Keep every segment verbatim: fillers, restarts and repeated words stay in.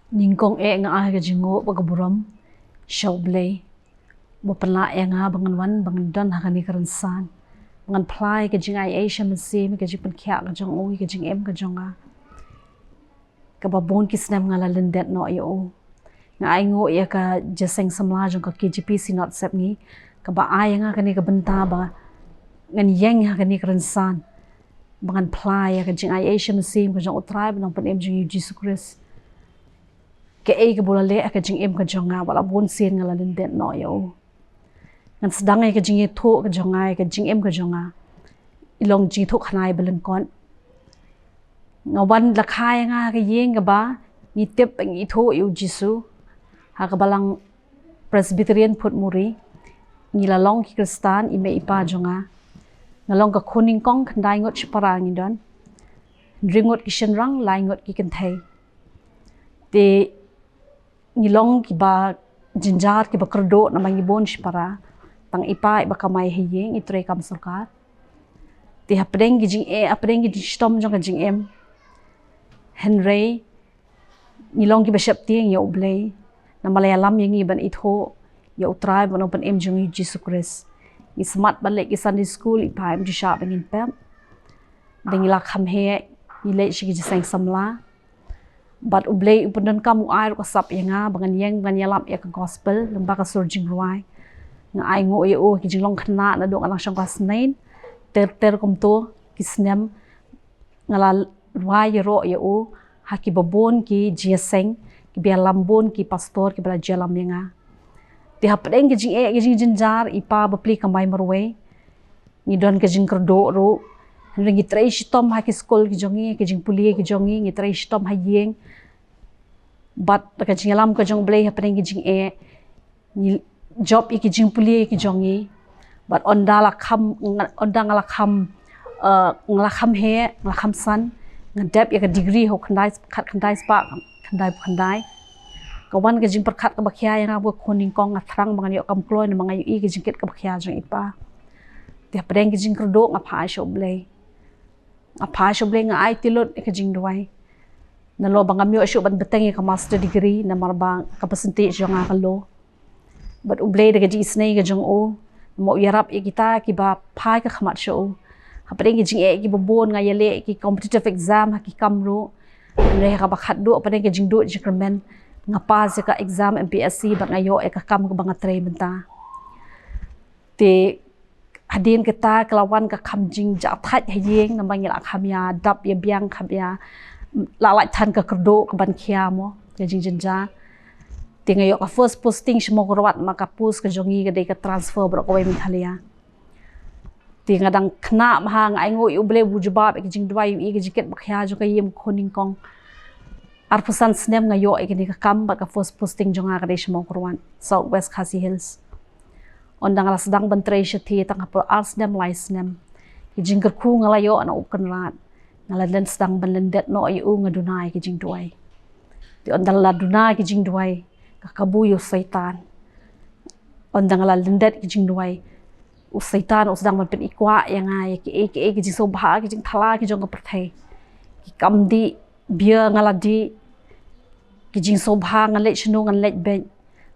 Nyngkong eh nga ai ka jingnguh bad ka burom sha U Blei ba u pynlah ïa nga ba ngan wan, ba ngan don ha kane ka rynsan, ba ngan phla ïa ka jingai ei sha mynsiem, ïa ka jingpynkhiah ka jong u, ïa ka jingim ka jong nga. Kaba bun ki snem nga la lyndet noh ïa u. Nga ainguh ïa ka jingïaseng samla jong ka K J P Synod Sepngi, kaba ai ïa nga kane ka bynta ba ngan ïeng ha kane ka rynsan, ba ngan phla ïa ka jingai ei sha mynsiem ka jong U Trai bad U Nongpynim jong ngi U Jisu Khrist. Kaei kaba u la leh ha ka jingim ka jong nga, wat la bun sien nga la lyndet noh ïa u. Ngan sdang ïa ka jingïathuh ka jong nga, ïa ka jingim ka jong nga. I long jingïathuh khynnai ba lyngkot. Nga wan, la kha ïa nga ha ka ïing kaba ngi tip, ngi ithuh ïa U Jisu ha ka Balang Presbyterian Phutmuri. Ngi la long ki Khristan, i mei i pa jong nga. Nga long ka khun nyngkong, khyndai ngut shipara ngi don. Hynriew ngut ki shynrang, lai ngut ki kynthei. Te ngi long kiba jynjar, kiba kyrduh namar ngi bun shipara. Tang i pa iba kamai ha ïing, i trei kam sorkar. Te hapdeng ki jingeh, hapdeng ki jingshitom jong ka jingim, hynrei ngi long kiba sheptieng ïa U Blei namar u la ïalam ïa ngi ban ithuh ïa U Trai bad U Nongpynim jong ngi U Jisu Khrist. Ngi smat ban leit ki Sunday school, i pa im ju shah ba ngin pep. Da ngi la kham heh, ngi leit sha ki jingïaseng samla. Bad U Blei u pyndonkam, u ai ruh ka sap ïa nga ba ngan ïeng, ba ngan ïalap ïa ka gospel lyngba ka sur jingrwai. Nga ainguh ïa u ha ki jinglong khynnah naduh nga dang shong klas nine ter ter kumto ki snem. Nga la rwai ïaroh ïa u ha kiba bun ki jingïaseng, kiba ïalam, bun ki pastor kiba la ju ïalam ïa nga. Te hapdeng ki jingeh, ki jingjynjar, i pa bapli kamai marwei. Ngi don ka jingkyrduh ruh. Hynrei ngi trei shitom ha ki skul ki jong ngi, ki jingpule ki jong ngi, ngi trei shitom ha ïing. Bad ka jingïalam ka jong U Blei hapdeng ki jingeh, ngi jop ïa ki jingpule ki jong ngi. Bad ynda la kham, ynda nga la kham, eh, nga la kham heh, nga la kham san, nga dep ïa ka degree ha u khyndai, khat khyndai spah khyndai phew khyndai. Ka wan ka jingpyrkhat kaba khia ïa nga ba ka khun nyngkong, nga thrang ba ngan ïoh kam kloi namar nga ïohi ka jingkit kaba khia jong i pa. Te hapdeng ki jingkyrduh nga phai sha U Blei. Nga phai sha U Blei, nga aiti lut ïa ka jingduwai. Nalor ba ngam ïoh shuh ban bteng ïa ka master degree namar ba ka percentage jong nga ka low. Bad U Blei da ka jingisynei ka jong u, namar u ïarap ïa kita kiba phai ka khmat sha u. Hapdeng ki jingeh kiba bun, nga ïaleh ïa ki competitive exam ha ki kam ruh. Hynrei ha kaba khatduh, hapdeng ka jingduh jingkyrmen, nga pass ïa ka exam M P S C bad nga ïoh ïa ka kam kaba nga trei mynta. Te hadien kata ka la wan ka kham jingjahthait ha ïing namar ngi la kham ïa dap ïa biang, kham ïa la lait than ka kyrduh kaban khia mo, ka jingjynjar. Te nga ïoh ka first posting sha Mawkyrwat, ma ka post ka jong ngi ka dei ka transfer baroh kawei Meghalaya. Te nga dang khynnah bha, nga ainguh ïa U Blei ba u jubab ïa ka jingduwai, ïa ka jingkit ba khia jong ka ïing, ka khun nyngkong. Arphew san snem nga ïoh ïa kane ka kam bad ka first posting jong nga ka dei sha Mawkyrwat, South West Khasi Hills. Ynda nga la sdang ban trei shathie tang hapoh ar snem lai snem, ki jingkyrkhu nga la ïoh na U Kynrad. Nga la dang sdang ban lyndet noh ïa u, nga duna ïa ki jingduwai. Te ynda la duna ïa ki jingduwai, ka kabu ïa u Soitan. Ynda nga la lyndet ïa ki jingduwai, u Soitan u sdang ban pyni kwah ïa nga ïa kiei kiei ki jingsngewbha, ki jingthala ki jong ka pyrthei. Ki kam dih, beer nga la dih, ki jingsngewbha, ngan leit shano ngan leit beit.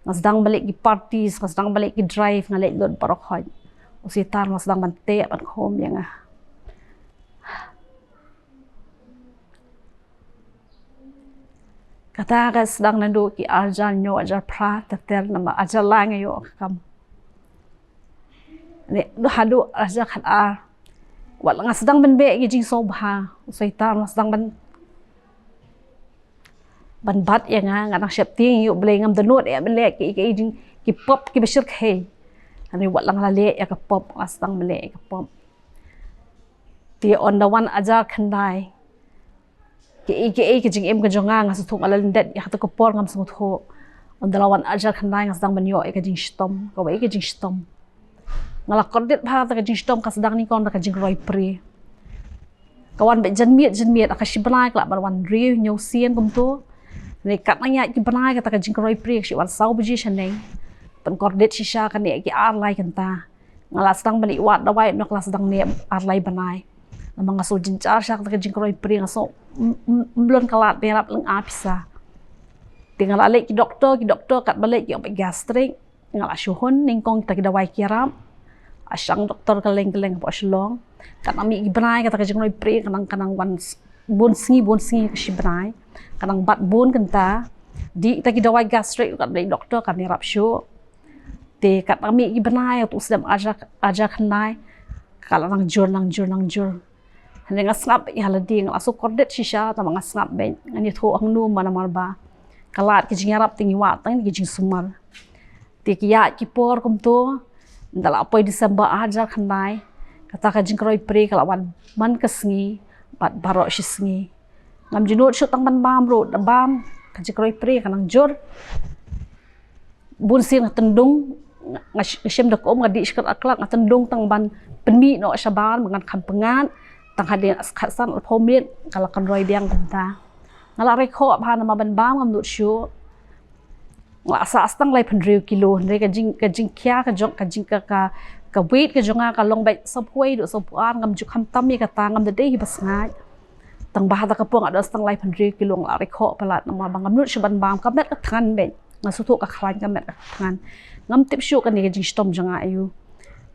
Nga sdang ban leit ki parties, nga sdang ban leit ki drive, nga leit lut baroh khoit. U Soitan u sdang ban teh ban khum ïa nga. Kata ka sdang naduh ki arhajar hynñiew, arhajar phra ter ter, namar arhajar lai nga ïoh ka kam. Ne, duh haduh arhajar khatar, wat la nga sdang ban beh ki jingsngewbha, u Soitan u sdang ban, ban bat ïa nga. Nga dang sheptieng ïa U Blei, ngam dohnud eh ban leh ki, ki jing, ki pop kiba shyrkhei. Hynrei wat la nga la leh ïa ka pop, nga sdang ban leh ïa ka pop. Te ynda wan arhajar khyndai, kiei kiei ka jingim ka jong nga, nga sngewthuh nga la lyndet ïa kato ka por, ngam sngewthuh. Ynda la wan arhajar khyndai nga sdang ban ïoh ïa ka jingshitom, kawei ka jingshitom. Nga la kordit bha da ka jingshitom, ka sdang nyngkong da ka jingroi prie. Ka wan beit janmiet janmiet, ha ka shi bnai ka lah ban wan hynriew hynñiew sien kumto. Hynrei katba nang ïaid ki bnai kata ka jingroi prie ka shu wan saw baje shaneng. Pynkordit shisha kane ki ar lai kynta. Nga la sdang ban ïoh wad dawai, nga la sdang ne ar lai bnai. Namar nga sngew jynjar sha ka jingroi prie, nga sngew m-, m-, mlien ka lad ba ïarap lynga pisa. Te nga la leit ki doktor, ki doktor kat ba leit ki ong ba gastric. Nga la shu hun nyngkong kita ki dawai ki ïarap. A shang doktor kylleng kylleng hapoh Shillong. Kat nang mih ki bnai kata ka jingroi pre ka nang, ka nang wan bun sngi bun sngi ka shi bnai. Ka nang bat bun kynta. Dih kita ki dawai gastric kat ba leit doktor kam ïarap shuh. Te kat nang mih ki bnai, tu sdem aja aja khyndai. Ka la nang jur nang jur nang jur. Hynrei nga sngap beit ha lade, nga la sngewkordit shisha, tang ba nga sngap beit. Ngan ïathuh hangno namar ba ka lad ki jingïarap te ngi wad tang ki jingsumar. Te ki ïaid ki por kumto, ynda la poi December ar hajar khyndai, kata ka jingroi pre ka la wan man ka sngi bad baroh shi sngi. Ngam ju nud shuh tang ban bam ruh, da bam ka jingroi pre ka nang jur. Bun sien nga tyndung, nga, nga shim da ka um, nga dih shkor aklak, nga tyndung tang ban pynmih noh shabar ba ngan kham pyngngad. Tang hadien khatsan arphew minit ka la kynroi biang kumta. Nga la roi khoh bha namar ban bam ngam nud shuh. Nga la sah tang laiphew hynriew kilo, hynrei ka jing, ka jingkhia ka jong, ka jing, ka, ka, ka weight ka jong nga ka long beit sawphew wei haduh sawphew ar, ngam ju kham tam ïa kata, ngam da dei hi ba sngaid. Tang ba ha kata ka por nga don tang laiphew hynriew kilo, nga la roi khoh palat namar ba ngam nud shuh ban bam, ka met ka thngan beit. Nga sngewthuh ka khlaiñ ka met ka thngan. Ngam tip shuh kane ka jingshitom jong nga aiu.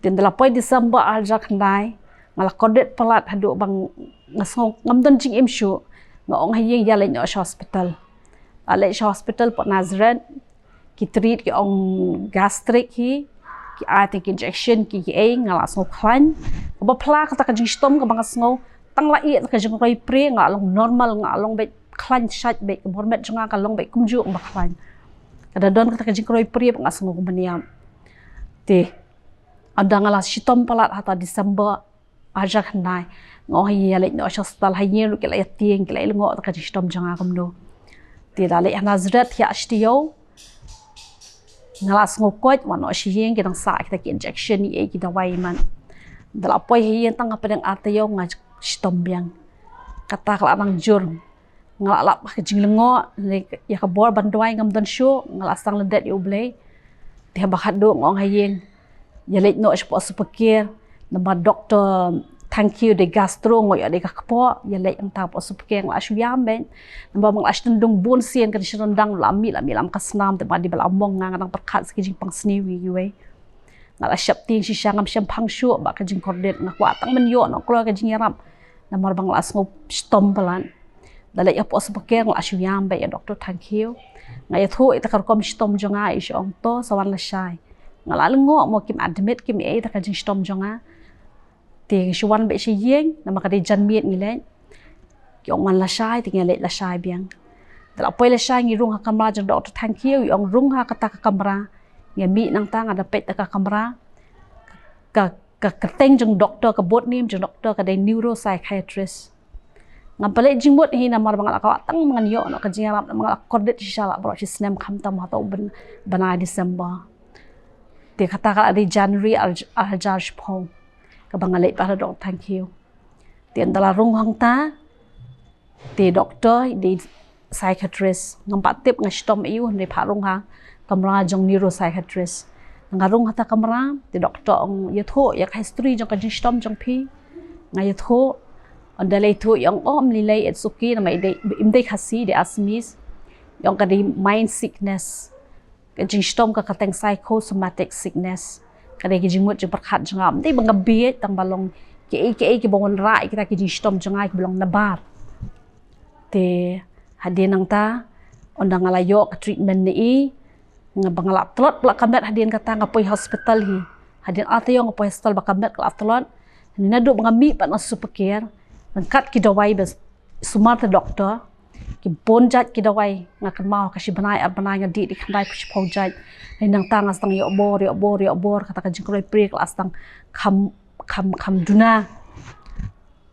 Te ynda la poi December ar hajar khyndai, nga la kordit palat haduh ba nga sngew ngam don jingim shuh. Nga ong ha ïing ïaleit noh sha hospital. La leit sha hospital Port Nazareth. Ki treat, ki ong gastric hi, ki ai tang ki injection, ki, ki ei, nga la sngew khlaiñ. Kaba phla kata ka jingshitom kaba nga sngew tang la ïeh ka jingroi pre, nga la long normal, nga la long beit khlaiñ shait beit, ka bor met jong nga ka long beit kumjuh ba khlaiñ. Ka da don kata ka jingroi pre ba nga sngew kumne ïam. Te ynda nga la shitom palat ha kata December ar hajar khyndai, nga ong ha ïing ïaleit noh sha hospital, ha ïing ruh ki la ïatieng, ki la ïaleit noh kata ka jingshitom jong nga kumno. Te da leit ha Nazareth ïa shi taïew, nga la sngew koit, wan noh sha ïing ki dang sah kita ki injection, ïa ki dawai man. Da la poi ha ïing tang hapdeng ar taïew nga shitom biang. Kata ka la nang jur. Nga la lap ka jinglyngngoh, ïa ka bor ban duwai ngam don shuh, nga la sdang lyndet ïa U Blei. Te haba khatduh nga ong ha ïing, ïaleit noh shapoh super care, namar Doctor Thangkhiew dei gastro, nga ïoh dei ka kpoh, ïaleit hangta hapoh super care, nga la shu ïam beit. Namar ba nga la shu tyndung bun sien, ka dei shu tyndung la mih la mih lam ka snam, te ba dei ba la mong nga, nga dang pyrkhat sa ki jingpang sniew iwei. Nga la sheptieng shisha, ngam shemphang shuh bad ka jingkordit, nga kwah tang ban ïoh noh kloi ka jingïarap. Namar ba nga la sngew shitom palat. Da leit hapoh super care nga la shu ïam beit ïa Doctor Thangkhiew. Nga ïathuh ïa kata ka rukom shitom jong nga, i shu ong to sa wan lashai. Nga la lyngngoh mo kim admit kim ei ïa kata ka jingshitom jong nga. Te nga shu wan beit sha ïing, namar ka dei janmiet ngi leit. Ki ong wan lashai, te ngi leit lashai biang. Da la poi lashai ngi rung ha kamra jong Doctor Thangkhiew, i ong rung ha kata ka kamra. Nga mih nangta nga da peit kata ka kamra. Ka, ka kyrteng jong doktor, ka bot name jong doktor ka dei neuropsychiatrist. Ngam pynleit jingmut hi namar ba nga la kwah tang ba ngan ïoh noh ka jingïarap, namar nga la kordit shisha la baroh shi snem khamtam ha uta u bnai December. Te kata ka la dei January ar, ar hajar shiphew. Kaba nga leit pat ha Doctor Thangkhiew. Te ynda la rung hangta, te doktor i dei psychiatrist. Ngam pat tip nga shitom aiu, hynrei pat rung ha kamra jong neuropsychiatrist. Nga rung ha kata ka kamra, te doktor ong ïathuh ïa ka history jong ka jingshitom jong phi. Nga ïathuh. Ynda la ïathuh i ong, oh, ym lei lei, it's okay, namar i dei, im dei Khasi, i dei Assamese. I ong ka dei mind sickness. Ka jingshitom ka kyrteng psychosomatic sickness. Ka dei ki jingmut jingpyrkhat jong nga. Ym dei ba nga bieit, tang ba long kiei kiei kiba wanrah ïa kita ki jingshitom jong nga kiba long nabar. Te hadien nangta, ynda nga la ïoh ka treatment na i, nga ba nga la tlot palat ka met hadien kata nga poi hospital hi. Hadien ar taïew nga poi hospital ba ka met ka la tlot. Naduh ba nga mih pat na super care, ryngkat ki dawai ba sumar te doktor, ki bun jait ki dawai, nga kynmaw ka shi bnai ar bnai nga dih dei khyndai phew shiphew jait. Hynrei nangta nga sdang ïoh bor, ïoh bor, ïoh bor, kata ka jingkroi pre ka la sdang kham, kham, kham duna.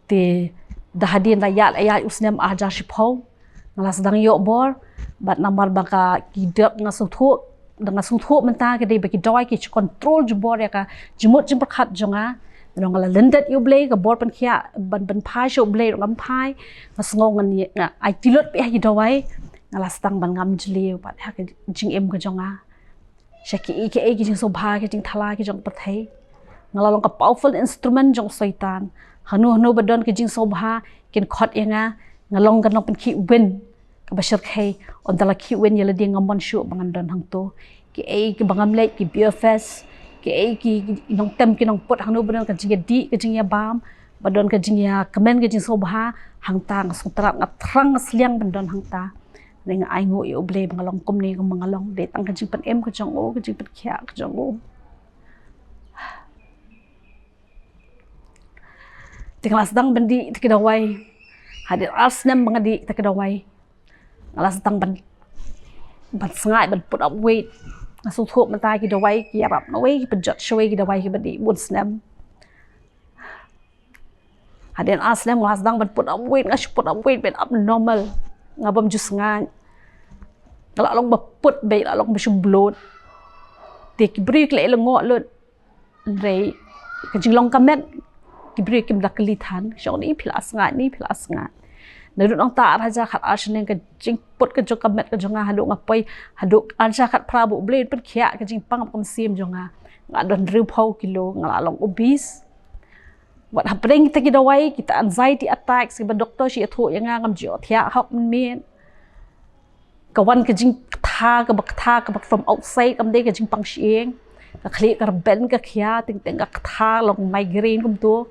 Te da hadien da ïaid, ïaid u snem ar hajar shiphew, nga la sdang ïoh bor, bad namar ba ka ki dep nga sngewthuh, da nga sngewthuh mynta ka dei ba ki dawai ki shu control jubor ïa ka jingmut jingpyrkhat jong nga. Nga la lyndet ïa U Blei, ka bor pynkhiah ban, ban pynphai sha U Blei ruh ngam phai. Nga sngew ngan ïa, nga ai tylli lut pat ha ki dawai. Nga la sdang ban ngam jylliew pat ha ka jingim ka jong nga. Sha kiei kiei ki jingsngewbha, ki jingthala ki jong pyrthei. Nga la long ka powerful instrument jong Soitan. Hano hano ba don ki jingsngewbha kin khot ïa nga, nga long ka nongpynkhih win. kaba shyrkhei, ynda la khih win ïa lade ngam mon shuh ba ngan don hangto. Kiei kiba ngam leit, ki beer fest, kiei ki nongtem ki nongput hangno ba don ka jingïadih ka jingïabam, ba don ka jingïakmen ka jingsngewbha, hangta nga sngewthuh nga thrang nga sliang ban don hangta. Hynrei nga ainguh ïa U Blei ba nga long kumne kumba nga long, dei tang ka jingpynim ka jong u, ka jingpynkhiah ka jong u. Te nga la sdang ban dih ïa ki dawai. Hadien ar snem ba nga dih ïa ki dawai, nga la sdang ban, ban sngaid ban put up weight. Nga sngewthuh mynta ki dawai ki ïarap na wei, ki pynjot shawei ki dawai kiba dih bun snem. Hadien ar snem nga la sdang ban put up weight, nga shu put up weight beit abnormal. Nga bym ju sngaid. Nga la long ba put beit, la long ba shu bloat. Te ki briew ki la ïalyngngoh lut. Hynrei ka jinglong ka met, ki briew kim da kylli than. Shong ni phi la sngaid, ni phi la sngaid. Naduh nangta ar hajar khat ar shnong ka jingput ka jong ka met ka jong nga haduh nga poi, haduh ar hajar khat phra ba U Blei un pynkhiah ka jingpang ka mynsiem jong nga. Nga don hynriewphew kilo, nga la long obese. Wat hapdeng kita ki dawai, kita anxiety attacks, kiba doktor shu ïathuh ïa nga, ngam ju ïohthiah hok mynmiet. Ka wan ka jingktha, kaba ktha, kaba from outside, kam dei ka jingpang shyieng. Ka khlieh ka rben ka khia, teng teng ka ktha, long migraine kumto.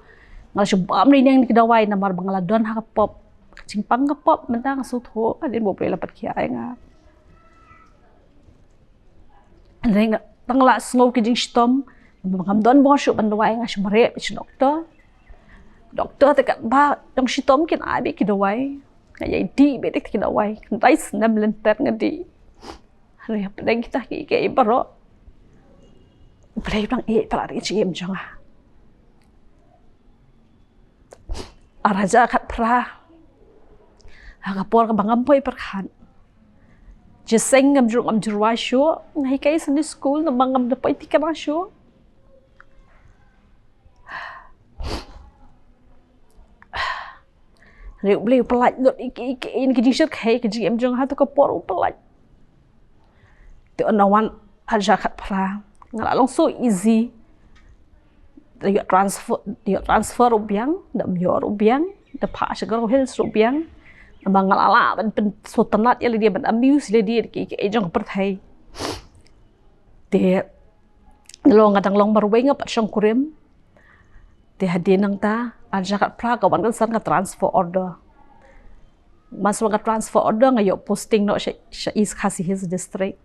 Nga la shu bam ri neng ki dawai namar ba nga la don ha ka pop. Ka jingpang ka pop, mynta nga sngewthuh, hadien ba U Blei la pynkhiah ïa nga. Hynrei nga tang la sngew ki jingshitom, ngam don bor shuh ban duwai, nga shu mareh sha doktor. Doktor te katba jong shitom kin ai beit ki dawai. Nga ïai dih beit ki dawai. Khyndai snem lynter nga dih. Hynrei hapdeng kita kiei kiei baroh, U Blei u dang ïeit palat ïa ka jingim jong nga. Ar hajar khat phra, ha ka por kaba ngam poi pyrkhat, jingïaseng ngam ju, ngam ju rwai shuh. Nga hikai Sunday school namar ngam da poi thikna shuh. Hynrei U Blei u pyllait lut ïa ki, ïa ki, ïa ki jingshyrkhei ka jingim jong nga, ha tu ka por u pyllait. Te ynda wan ar hajar khat phra, nga la long so easy. Da ïoh transfer, da ïoh transfer ruh biang, da ym ïoh ruh biang, da phah sha Garo Hills ruh biang. Namar nga la lah ban pynsngewtynnat ïa lade, ban amuse ïa lade da ki, ki, ki jong ka pyrthei. Te nalor nga dang long marwei, nga pat shongkurim. Te hadien nangta ar hajar khat phra ka wan ka san ka transfer order. Mar shu wan ka transfer order nga ïoh posting noh sha, sha East Khasi Hills District.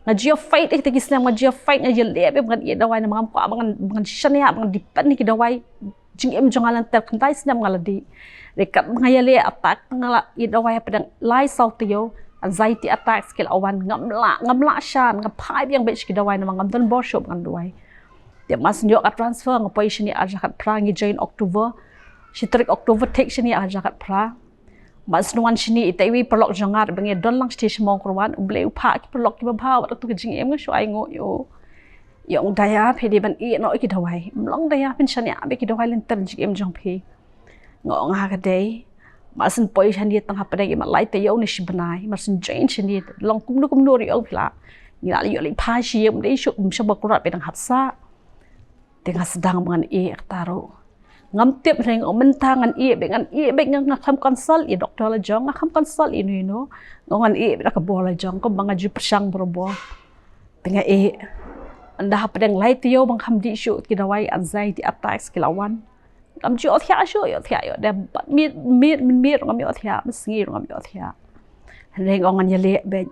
Nga ju ïa fight ïa kita ki snem, nga ju ïa fight, nga ju ïa leh beit ba ngan ïeh dawai namar ngam kwah ba ngan, ba ngan shaniah, ba ngan depend ïa ki dawai. Jingim jong nga lynter khyndai snem nga la dih. Hynrei katba nga ïaleh attack, nga la ïeh dawai hapdeng lai saw taïew, anxiety attacks ki la wan, ngam lah, ngam lah shan, nga phai biang beit sha ki dawai namar ngam don bor shuh ba ngan duwai. Te mar shu ïoh ka transfer nga poi shane ar hajar khat phra, ngi join October. Shi tarik October thik shane ar hajar khat phra. Mar shu wan shane, ita iwei i paralok jong nga ba ngi don lang shatei sha Mawkyrwat, U Blei u phah ki paralok kiba bha, wat katu ka jingim nga shu ainguh ïa u. Ïa ong, Daya, phi dei ban ïeh noh ïa ki dawai. Ym long Daya, phin shaniah beit ki dawai lynter jingim jong phi. Nga ong ha ka dei. Mar shu poi shane tang hapdeng i mat lai taïew ne shi bnai, mar shu join shane, long kumno kumno ruh ong phi lah. Ngi lah ïoh leit phai shi ïing, ym dei shuh, ym shym ba kurat beit dang hap sah. Te nga sdang ba ngan ïeh kata ruh. Ngam tip hynrei nga ong mynta ngan ïeh beit, ngan ïeh beit, nga, nga kham consult ïa doktor la jong, nga kham consult ïa ino ino. Nga ong ngan ïeh beit da ka bor la jong, kumba nga ju pyrshang barabor. Te nga ïeh. Ynda hapdeng lai taïew ba nga kham dih shuh, ki dawai anxiety attacks ki la wan. Ngam ju ïohthiah shuh, ïohthiah ïoh dem. Bad miet, miet, miet, miet ruh ngam ïohthiah, mynsngi ruh ngam ïohthiah. Hynrei nga ong ngan ïaleh beit.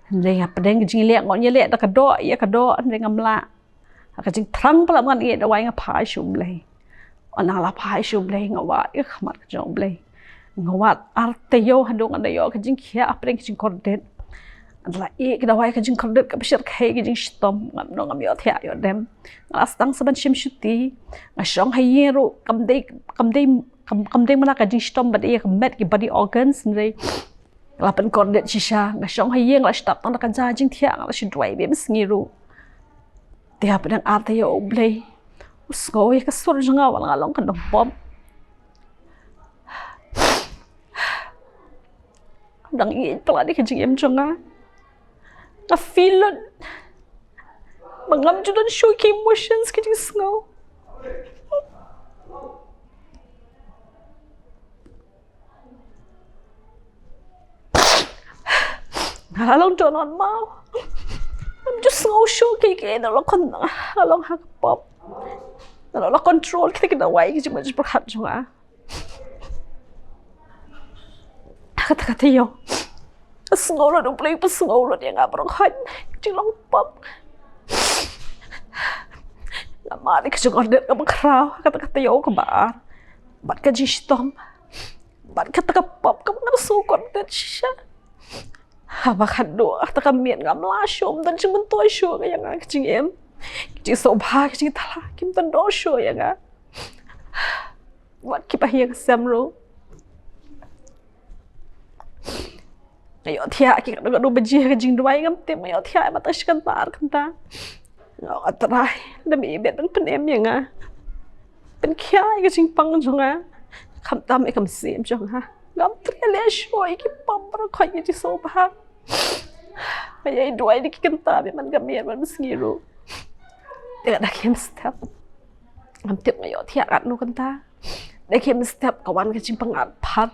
Hynrei hapdeng ka jingïaleh, nga ong ngan ïaleh da ka doh ïa ka doh, hynrei ngam lah. Ha ka jingthrang palat ba ngan ïeh dawai nga phai sha U Blei. Ynda nga la phai sha U Blei nga wad ïa ka khmat ka jong U Blei. Nga wad ar taïew haduh ngan da ïoh ka jingkhiah hapdeng ka jingkordit. Ynda la ïeh ki dawai ka jingkordit kaba shyrkhei, ka jingshitom, ngam, ngam ïohthiah ïoh dem. Nga la sdang sa ban shim shuti. Nga shong ha ïing ruh kam dei, kam dei, kam, kam dei namar ka jingshitom ba dei ïa ka met, ki body organs, hynrei la pynkordit shisha. Nga shong ha ïing, la shu tap tang da ka ja jingthiah, nga la shu duwai beit mynsngi ruh. Te hapdeng ar taïew, U Blei u sngew ïa ka sur jong nga, wat la nga long ka nongbop. Dang ïeit palat ïa ka jingim jong nga. Nga feel lut ba ngam ju don shuh ki emotions, ki jingsngew. Nga la long dohnud maw. Ngam ju sngew shuh kiei kiei, nga la kon, nga la long ha ka pop. Nga la control kita ki dawai ki jingmut jingpyrkhat jong nga. Kata kata ïoh. Sngew lut U Blei, sngew lut ïa nga baroh khoit. Jinglong pop. Nga mad ïa ka jingkordit kaba khraw. Kata kata ïoh kaba ar. Bad ka jingshitom. Bad kata ka pop kaba nga sngew kordit shisha. Haba khatduh kata ka miet ngam lah shuh, ym don jingmyntoi shuh ïa nga, ka jingim, ka jingsngewbha, ka jingthala kim don dor shuh ïa nga. Wat kiba ha ïing ha sem ruh. Nga ïohthiah ki katno katno baje ka jingduwai, ngam tip, nga ïohthiah ba tang shi kynta ar kynta. Nga ong, A Trai, lada me i bit ban pynim ïa nga, pynkhiah ïa ka jingpang jong nga, khamtam ïa ka mynsiem jong nga. Ngam treh leh shuh ïa ki pop baroh khoit, ïa ki jingsngewbha. Nga ïai duwai da ki kynta bad man ka miet man ka sngi ruh. Te da khim step, ngam tip nga ïohthiah katno kynta, da khim step ka wan ka jingpyngngad phar.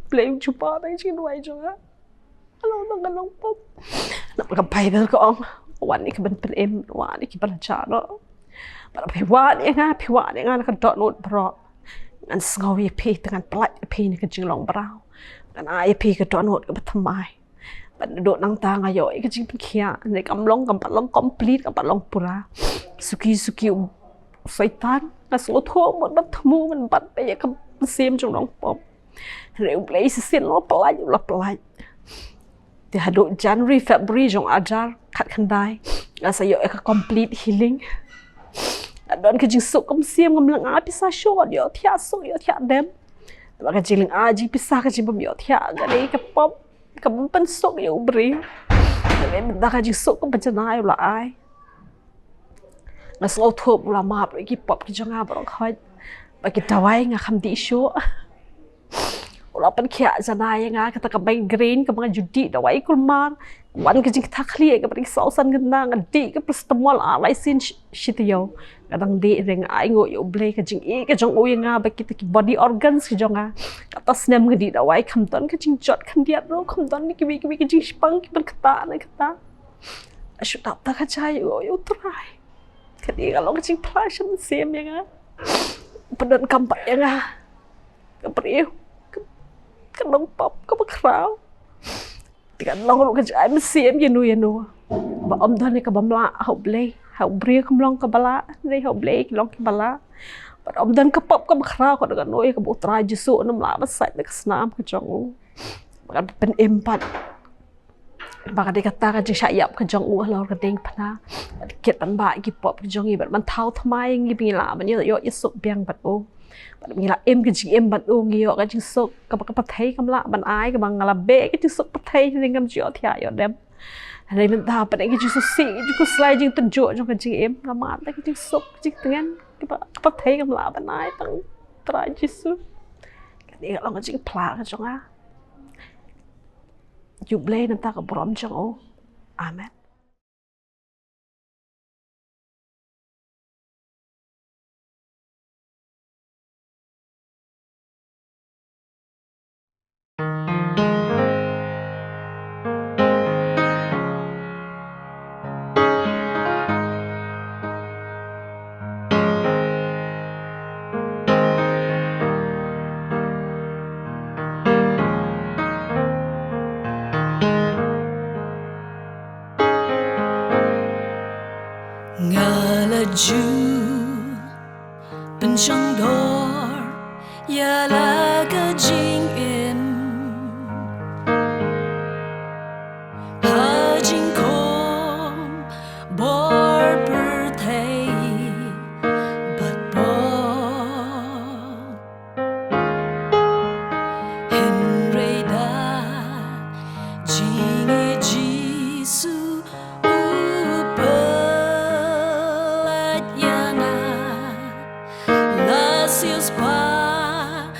Blei u jubab ïa ka jingduwai jong nga. Ka long tang ka long pop. Namar ka Baibl ka ong, wan ïa ki ban pynim, wan ïa ki ban jar noh. Bad phi wan ïa nga, phi wan ïa nga na ka dohnud baroh, ngan sngew ïa phi, te ngan pyllait ïa phi na ka jinglong briew. Ngan ai ïa phi ka dohnud kaba thymmai. Bad naduh nangta nga ïoh ïa ka jingpynkhiah, ne kam long, kam pat long complete, kam pat long pura. Suki suki u Soitan, nga sngewthuh mut ban thmu, ban bat beit ïa ka mynsiem jong u nongpop. Hynrei U Blei shisien u la pyllait, u la pyllait. Te haduh January, February jong ar hajar khatkhyndai, nga sa ïoh ïa ka complete healing. Nga don ka jingsuk ka mynsiem, ngam lyngngai pisa shuh, ïohthiah suk, ïohthiah dem. Namar ka jinglyngngai jingpisa, ka jingbym ïohthiah, ka dei ka pop kaba pynsuk ïa u briew. Hynrei mynta ka jingsuk kaba janai u la ai. Nga sngewthuh u la map ïa ki pop ki jong nga baroh khoit. Ba ki dawai nga kham dih shuh. U la pynkhiah janai ïa nga, kata ka migraine kaba nga ju dih dawai kulmar. Wan ka jingkitkhlieh kaba dei saw san kynta, nga dih ka paracetamol ar lai sien shi, shi taïew. Nga dang dih, hynrei nga ainguh ïa U Blei, ka jingïeit ka jong u ïa nga, ba kita ki body organs ki jong nga. Kata snem nga dih dawai, kam don ka jingjot khyndiat ruh, kam don kiwei kiwei ki jingshipang kiban ktah na kata. Shu tap ta ka jai, ïa U Trai. Ka dei ka long ka jingphla sha mynsiem ïa nga. Ba donkam pat ïa nga ka briew, ka, ka nongpop kaba khraw. Te ka long ruh ka jai mynsiem ïano ïano. Ba ym don ïa ka bym lah ha U Blei. Ha u briew kam long kaba lah, hynrei ha U Blei ki long kiba lah. Bad ym don ka pop kaba khraw, ka don kano ïa kaba U Trai Jisu un ym lah ban sait na ka snam ka jong u. Ba kan pynim pat. Ba ka dei kata ka jingshah ïap ka jong u halor ka diengphna. Bad kit ban bah ïa ki pop ki jong ngi, bad ban thaw thymmai ïa ngi ba ngin lah ban ïoh, ïoh ïasuk biang bad u. Bad ba ngin lah im ka jingim bad u, ngi ïoh ka jingsuk kaba ka pyrthei kam lah ban ai, kaba nga la beh ka jingsuk pyrthei, hynrei ngam ju ïohthiah ïoh dem. Hynrei mynta pat ka jingsngewsih, ka jingkhuslai, jingtynjuh jong ka jingim, nga mad da ka jingsuk, ka jingtngen kaba ka pyrthei kam lah ban ai, tang U Trai Jisu. Ka dei ka long ka jingphla ka jong nga. Ïa U Blei na ka bynta ka burom jong u. Amen. Nga la ju pynshong dor ïa la ka jingim ha jingkhom bor pyrthei bad bor. Hynrei da jingïeit Jisu u pyllait ïa nga. La siewspah